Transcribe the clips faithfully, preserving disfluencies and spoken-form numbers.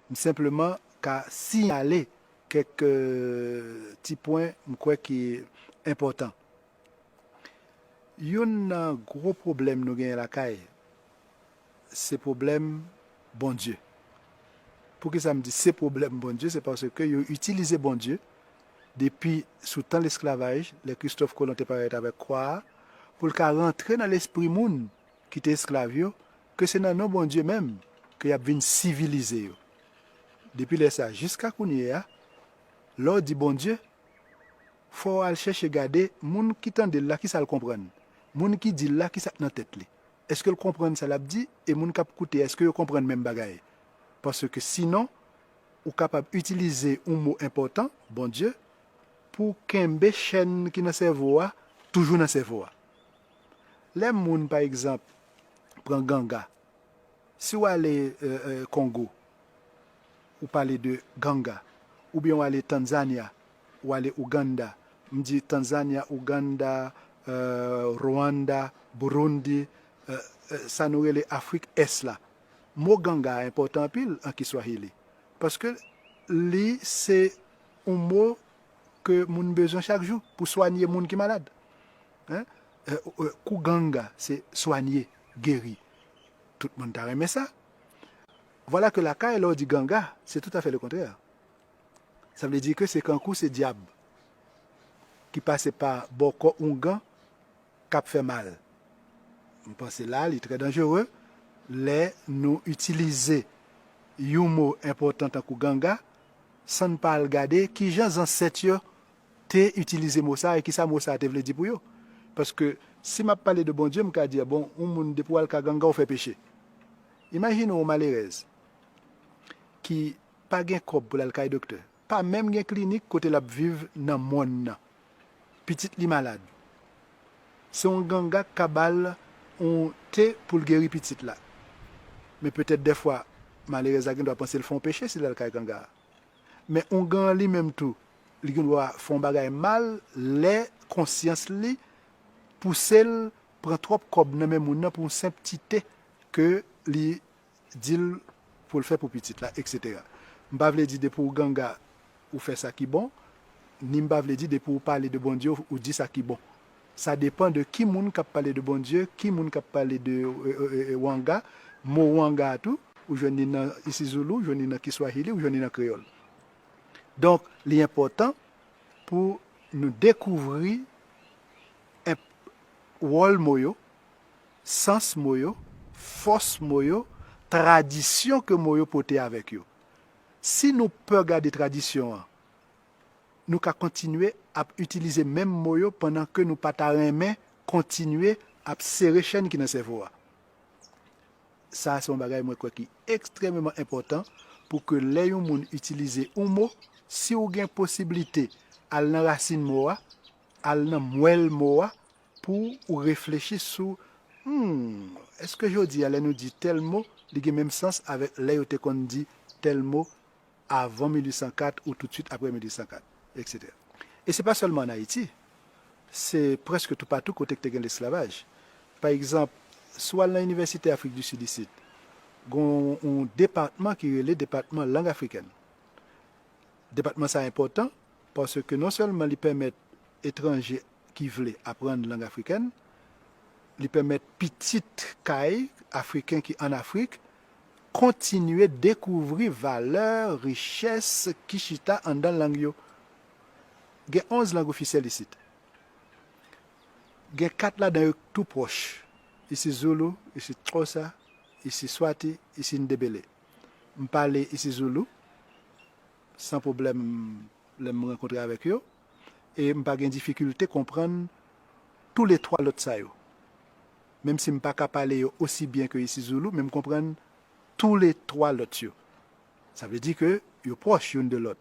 M senpleman ka siyale kèk ti pwen m kwè ki enpòtan. Youn nan gwo pwoblèm nou genyen lakay, se pwoblèm Bondye. Poukisa m di se pwoblèm Bondye? Se paske yo itilize Bondye depi sou tan lesklavaj, lè Kristòf Kolon te parèt avèk kwa a, pou l ka rantre nan lespri moun ki te esklav yo, ke se nan non Bondye menm ke y ap vin sivilize yo. Depi lè sa a jiska kounye a, lè w di Bondye, fò w al chèche gade moun ki tande l la, kisa l konprann. Moun ki di l la, kisa k nan tèt li. Èske l konprann sa l ap di? E moun k ap koute, èske yo konprann menm bagay? Paske sinon, ou kapab itilize yon mo enpòtan, Bondye, pou kenbe chèn ki nan sèvo a toujou nan sèvo a. Lè moun, pa egzanp, pran ganga, si w ale Kongo, ou pale de ganga, oubyen w ale Tanzanya, ou ale Ouganda, m di Tanzanya, Ouganda, Rwanda, Burundi, sa nou rele Afrik Ès la. Mo ganga a enpòtan anpil an Kiswahili, paske li se yon mo ke moun bezwen chak jou pou swanye moun ki malad. Kuganga, se swanye, geri. Tout moun ta renmen sa. Vwala ke lakay, lè w di ganga, se toutafè lekontrè. Sa vle di ke se kankou se dyab ki pase pa bò kò oungan k ap fè mal. M panse la, li trè danjere lè nou itilize yon mo enpòtan tankou ganga, san n pa al gade kijan zansèt yo te itilize mo sa a e kisa mo sa a te vle di pou yo. Paske si m ap pale de Bondye, m ka di, bon, yon moun depi w al ka ganga, w fè peche. Imajine yon malerèz ki pa gen kòb pou l al kay doktè, pa menm gen klinik kote l ap viv nan mòn nan. Pitit li malad. Se yon ganga k ka ba l yon te pou l geri pitit la. Men petèt dèfwa, malerèz la gen dwa panse l fè yon peche si l al kay ganga a. Men oungan an li menm tou, li gen dwa fè yon bagay mal lè konsyans li pouse l pran twòp kòb nan men moun nan pou yon senp ti te ke li di l pou l fè pou pitit la, etsetera. M pa vle di depi w ganga, ou fè sa ki bon, ni m pa vle di depi w pale de Bondye, ou di sa ki bon. Sa depann de ki moun k ap pale de Bondye, ki moun k ap pale de wanga. Mo wanga a tou, ou jwenn li nan isizoulou, ou jwenn li nan kiswahili, ou jwenn li nan kreyòl. Donk, li enpòtan pou nou dekouvri wòl mo yo, sans mo yo, fòs mo yo, tradisyon ke mo yo pote avèk yo. Si nou pè gade tradisyon an, nou ka kontinye ap itilize menm mo yo pandan ke nou pa ta renmen kontinye ap sere chèn ki nan sèvo a. Sa a se yon bagay mwen kwè ki ekstrèmeman enpòtan pou ke lè yon moun itilize yon mo, si w gen posiblite al nan rasin mo a, al nan mwèl mo a, pou ou reflechi sou, hmm, èske jodi a lè nou di tèl mo, li gen menm sans avèk lè yo te konn di tèl mo avan mil uit san kat ou toutswit apre mil uit san kat, etsetera. E se pa sèlman ann Ayiti, se prèske toupatou kote k te gen lesklavaj. Pa egzanp, si w al nan inivèsite Afrik di Sid isit, gen yon depatman ki rele depatman lang afrikèn. Depatman sa a enpòtan paske non sèlman li pèmèt etranje ki vle aprann lang afrikèn, li pèmèt pitit kay Afriken ki ann Afrik kontinye dekouvri valè, richès ki chita anndan lang yo. Gen onz lang ofisyèl isit. Gen kat ladan yo tou pwòch, isizoulou, isixhosa, isiswati, isindebele. M pale isizoulou san pwoblèm lè m rankontre avèk yo, e m pa gen difikilte konprann toulètwa lòt sa yo. Menm si m pa ka pale yo osi byen ke isizoulou, men m konprann toulètwa lòt yo. Sa vle di ke yo pwòch youn de lòt.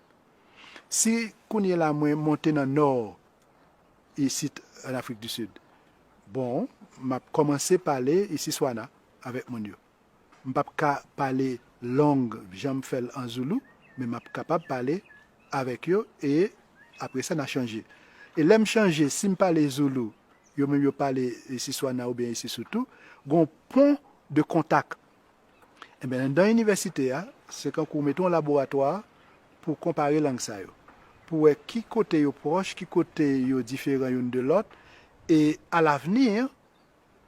Si kounye la mwen monte nan nò isit ann Afrik di Sid, bon, m ap kòmanse pale isiswana avèk moun yo. M p ap ka pale long jan m fè l an zoulou, men m ap kapab pale avèk yo e apre sa n a chanje. E lè m chanje, si m pale zoulou, yo menm yo pale isiswana oubyen isisoutou, gon pon de kontak. Enben, anndan inivèsite a, Se kankou w mete yon laboratwa pou konpare lang sa yo, pou wè ki kote yo pwòch, ki kote yo diferan youn de lòt, e alavni,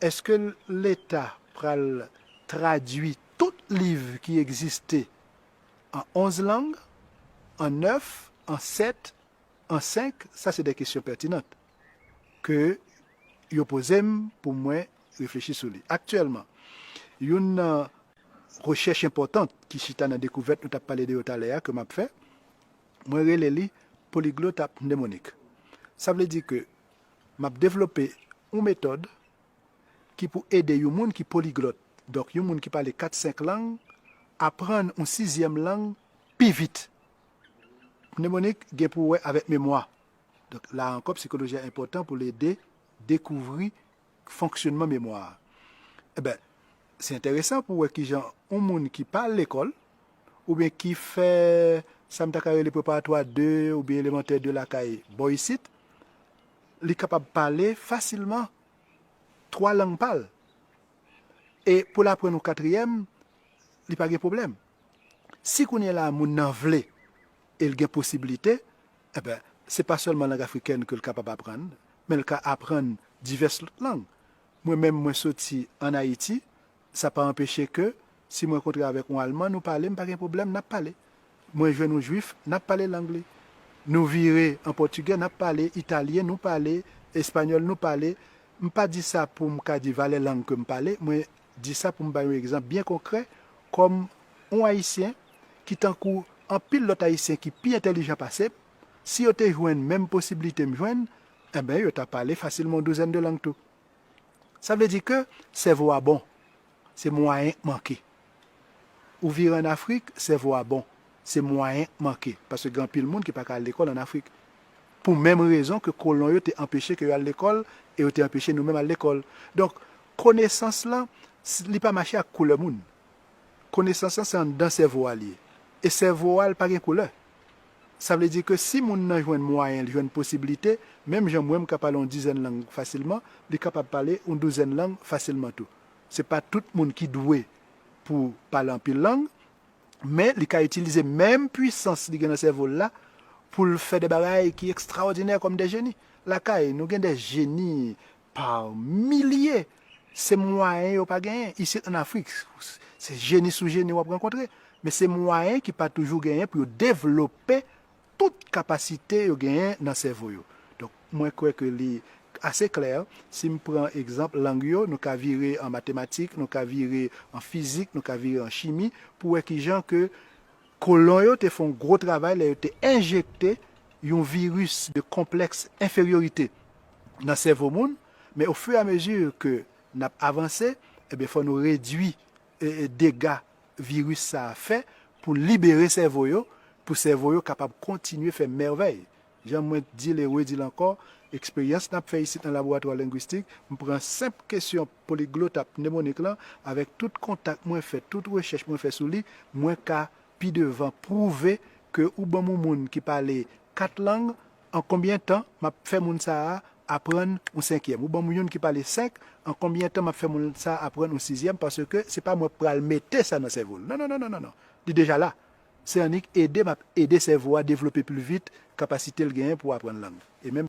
èske Leta pral tradui tout liv ki egziste an onz lang, an nèf, an sèt, an senk? Sa se de kesyon pètinan ke yo poze m pou mwen reflechi sou li. Aktyèlman, youn nan rechèch enpòtan ki chita nan dekouvèt nou t ap pale de yo talè a ke m ap fè, mwen rele li poliglotapnemonik. Sa vle di ke m ap devlope yon metòd ki pou ede yon moun ki poliglòt, donk yon moun ki pale kat senk lang, aprann yon sizyèm lang pi vit. Pnemonik gen pou wè avèk memwa. Donk la ankò, psikoloji a enpòtan pou l ede dekouvri fonksyonman memwa a. Enben, se enteresan pou wè kijan yon moun ki pa al lekòl, oubyen ki fè sa m ta ka rele preparatwa de oubyen elemantè de lakay bò isit, li kapab pale fasilman twa lang pa l. E pou l aprann yon katriyèm, li pa gen pwoblèm. Si kounye la a moun nan vle e l gen posiblite, enben, se pa sèlman lang afrikèn ke l kapab aprann, men l ka aprann divès lòt lang. Mwen menm, mwen soti ann Ayiti, sa pa anpeche ke si mwen kontre avèk yon Alman, nou pale, m pa gen pwoblèm, n ap pale. Mwen jwenn yon Jwif, n ap pale lang li. Nou vire an pòtigè, n ap pale italyen, nou pale espanyòl, nou pale. M pa di sa pou m ka di valè lang ke m pale, mwen di sa pou m bay yon egzanp byen konkrè, kòm yon Ayisyen ki tankou anpil lòt Ayisyen ki pi entèlijan pase m, si yo te jwenn menm posiblite m jwenn, enben, yo ta pale fasilman yon douzèn de lang tou. Sa vle di ke sèvo a bon, se mwayen k manke. Ou vire ann Afrik, sèvo a bon, se mwayen k manke. Paske gen anpil moun ki pa ka al lekòl ann Afrik. Pou menm rezon ke kolon yo te anpeche ke yo al lekòl e yo te anpeche nou menm al lekòl. Donk, konesans lan, s- li pa mache ak koulè moun. Konesans lan se anndan sèvo a li ye. E sèvo a, li pa gen koulè. Sa vle di ke si moun nan jwenn mwayen, li jwenn posiblite, menm jan mwen m ka pale yon dizèn lang fasilman, li kapab pale yon douzèn lang fasilman tou. Se pa tout moun ki dwe pou pale anpil lang, men li ka itilize menm pwisans li gen nan sèvo l la pou l fè de bagay ki ekstraòdinè kòm de jeni. Lakay, nou gen de jeni pa milye. Se mwayen yo pa genyen. Isit ann Afrik, se jeni sou jeni w ap rankontre. Men se mwayen ki pa toujou genyen pou yo devlope tout kapasite yo genyen nan sèvo yo. Donk, mwen kwè ke li ase klè. Si m pran egzanp lang yo, nou ka vire an matematik, nou ka vire an fizik, nou ka vire an chimi, pou wè kijan ke kolon yo te fè yon gwo travay lè yo te enjekte yon viris de konplèks enferyorite nan sèvo moun, men ofiramezi ke n ap avanse, ebyen, fò nou redui e, e, dega viris sa a fè pou libere sèvo yo, pou sèvo yo kapab kontinye fè mèvèy. Jan mwen di l e redi l ankò, eksperyans n ap fè isit nan laboratwa lengwistik, m pran senp kesyon poliglotapnemonik lan, avèk tout kontak mwen fè, tout rechèch mwen fè sou li, mwen ka pi devan pwouve ke ou ban m yon moun ki pale kat lang, an konbyen tan m ap fè moun sa a aprann yon senkyèm? Ou ban m youn ki pale senk, an konbyen tan m ap fè moun sa a aprann yon sizyèm? Paske se pa mwen k pral mete sa nan sèvo l. Non, non, non, non, non, non. Li deja la. Se annik ede m ap ede sèvo a devlope pli vit kapasite l genyen pou aprann lang. E menm